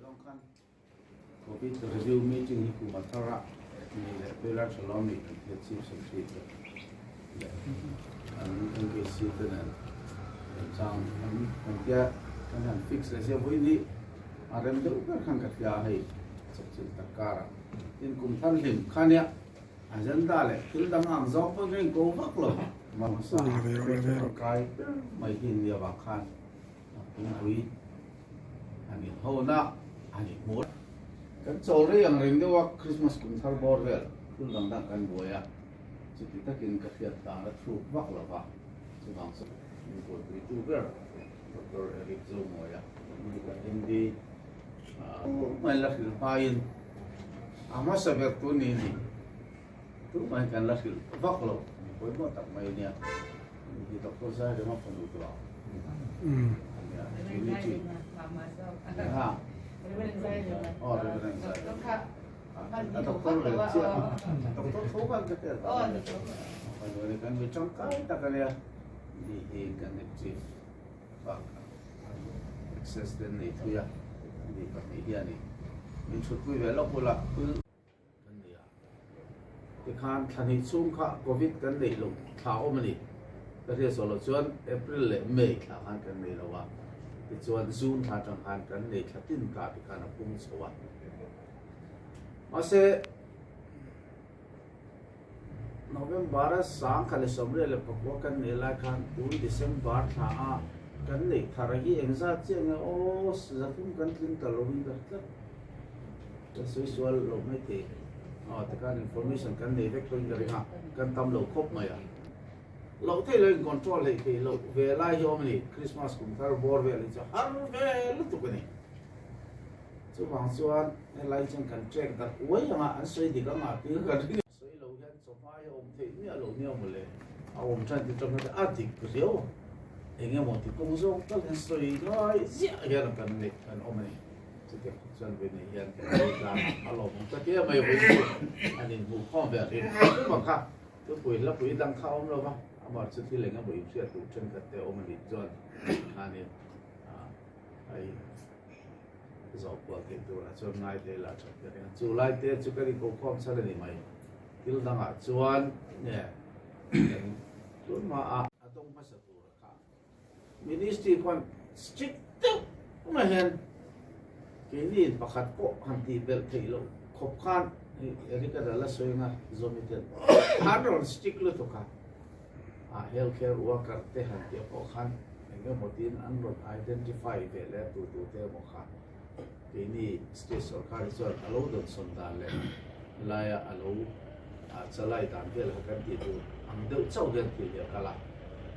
Zawng khan Covid review meeting hi kum a thar a ni leh Pilar Shalom-i kan hriat Chief Secretary te leh an MKC te nen kan chang an kan tia kan han fix leh sia vawiin hi a rem deuh ber khan ka hria a hei chawpchilh tak karah tin kum thar hlim khania agenda leh thil dang ang zawng pawhin ka inko vak lo hmasa kai ber mai hi nia vang khan Kungpui a ni hona a ni hmur. Kan chawl rei ang reng deuh a, Christmas kum thar bawr vel thil dang dang kan buai a, chuti takin ka hriat dan a thluk vak lo va, chuvang chu min buaipuitu ber Doctor Eric Zomawia, MD, tumah in la hrilh hmain a hmasa ber tu ni ni, tumah in kan la hrilh vak lo, mi pawimawh tak mai ania. Hi Doctor Zairema fanu tur a nia, Trinity. Ha. Oh, Reverend Zairema. A doctor ve chiah. Doctor tho khan ka hriat. Fanu ni kan mi tangkai tak a nia. Ni hi kan chief bak access ten nei thui a. Ni pahnih hian min thutpui ve lawk ula. Kan nei a, tikhan thla hnih chhung kha Covid kan neih loh thla awm a ni. Ka hriat saw loh chuan April leh May thla khan kan nei lo a, tichuan June thla atang khan kan nei thla tin ta tikhan a pung chho a. Mahse, November a 2014 kan nei lai khan tun December thla a kan neih thar hi engzat chiah nge aw 300 kan tling ta loin ka hre tlat. Ka sawi sual lo mai thei. Aw tikhan information kan nei vek tawhin ka ring a, kan tam lo khawp mai a. Loh theih loin control hleih theih loh ve lai hi awm a ni, Christmas kum thar bawr vel hi chu har ve lutuk a ni. Chuvang chuan helai chuan kan track dak uai ang a, an sawi dik ang a tih ka ring a. Sawi lo hian chawhma hi a awm theih miah lo nia mawle, a awm tan ti tawng hian a dik riau a, eng emaw ti kawng zawk tal hian sawi ngai ziah hian kan neih kan awm a ni. Chutiang khawp chuan vawi nei hian kan nei tlang a lawmawm ta tia mai vawi chu an inhmuh khawm ve a rin tum ang kha thupui hlapui dang kha a awm lo va, amah chu thil eng emaw inhriat duh thenkhat te a awm a nih chuan khanin a in zawh kual theih turah chuan ngai te lah that ka ring a, chu lai te chu kan inkoh khawm chhan a ni mai thil dangah chuan nge kan tun hma a a dawng hmasa tura kha Ministry khuan strict deuh mai hian keini in pakhat pawh han tih belh theih loh khawp khan hei Eric-a dal a sawi anga Zomi ten an rawn strict lutuk a, a health care worker te han tih pawh khan eng emaw tiin an rawn identify ve leh a tu tu te emaw kha keini state sorkar hi chuan a lo dawnsawn dan leh helaia a lo chalai dan vel kha kan tih tur ang deuh chauh hian thil hi a kal a,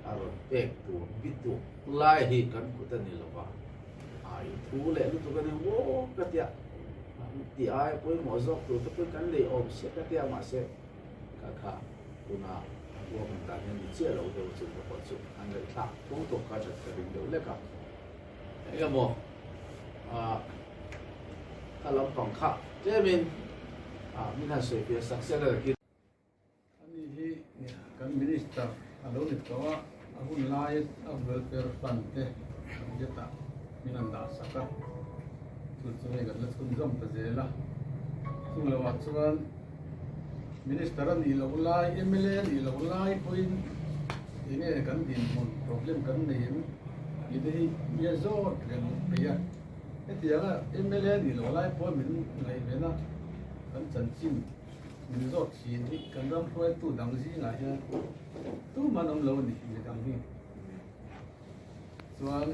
a rawn pek tur bituk lai hi kan kut a ni lo va, a inthu leh lutuk a ni maw ka tia, tih aia pawimawh zawk tur te pawhin kan lei awm se ka tia mahse ka kha tuna a ruahman dan hian ni chiah lo deuh chu ka pawh chu an ngaihthlak tho tawh kha that ka ring deuh lek a. Eng emaw ah ka lampang kha tlemin ah min han sawi fiah sak sel a rakin. Ani hi kan minister a lo ni tawh a, a hun lai a welfare fund te budget ah min han dah sak a, chu chu hei kan la chhunzawm ta zel a. Chung loh ah chuan minister a nih loh lai, mla a nih loh lai pawhin enge kan dinhmun problem kan nei em tih te hi mi a zawt reng peih a. Hetianga mla a nih loh lai pawh min ngaihven a, kan chanchin min zawt thin hi kan ram hruaitu dang zingah hian tumah an awm lo a ni midang hi. Chuan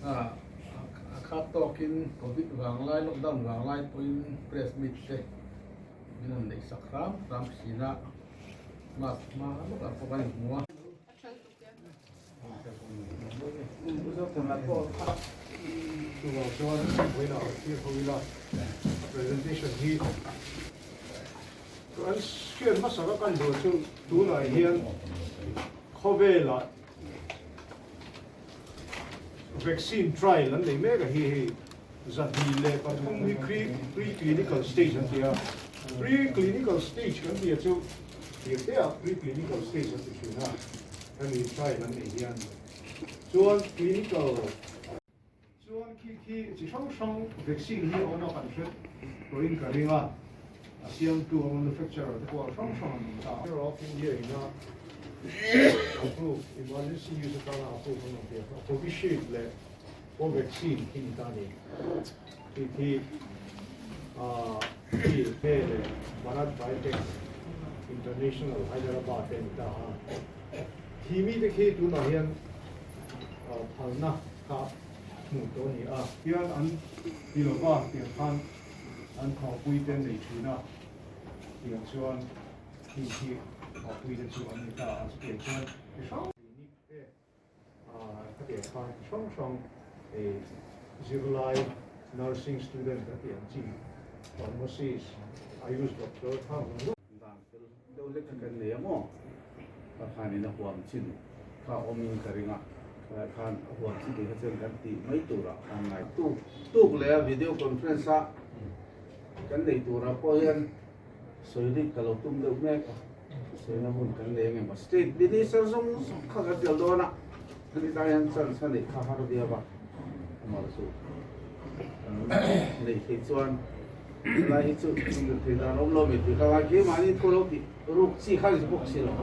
a khat tawkin Covid vanglai lockdown vanglai pawhin press meet te min han neih sak hram hram thin a, mask hma lawkah pawh kan inhmu a. Chuvang chuan vawiinah rawn thlir ho ila presentation hi an hriat hmasa ka kan duh chu tunah hian khawvelah Vaccine trial an nei mek a hi hei 203 hi pre-clinical stage an ti a, pre-clinical stage kan tih chu tir te ah pre-clinical stage an ti thin a, hemi trial an neih hian chuan clinical chuan. Chuan khi khi chi hrang hrang vaccine hi a awm a kan hre tawhin ka ring a, a siamtu a manufacturer te pawh hrang hrang an awm ta a. Of India ina approve emergency use atana approve an awm tih a Covishield leh Covaxin khi ni ta a ni. Khi khi khi he leh Bharat Biotech International Hyderabad te a ni ta a. Khi mite khi tunah hian phalna kha hmuh tawh a ni a. Hian an ti lo va tiang khan an thawhpui te an nei thin a, tiang chuan heng hi thawhpui te chu an ni ta a, chutiang chuan ti hrang clinic te a tiang khan ti hrang hrang zirlai nursing student a tih ang chi pharmacist ayush doctor khang zawng zawng. Dan fel deuh hlek kha kan nei a maw? Ka khanin a huam chin kha awmin ka ring a, khalai khan a huam chin tih kha chuan kan tih mai turah khan ngai tuk tuk leh a video conference a kan nei turah pawh hian sawi rik ka lo tum deuh mek a, sawina hun kan nei ang emaw state minister zawng zawng kha kan tel dawn a, hemi tan hian chance a neih kha har viau a, amaherawhchu kan neih theih chuan Helai hi chu thei dan awm lo mai tih ka ngai khi mahni thu lo tih ruk chi kha ni bawk si lo.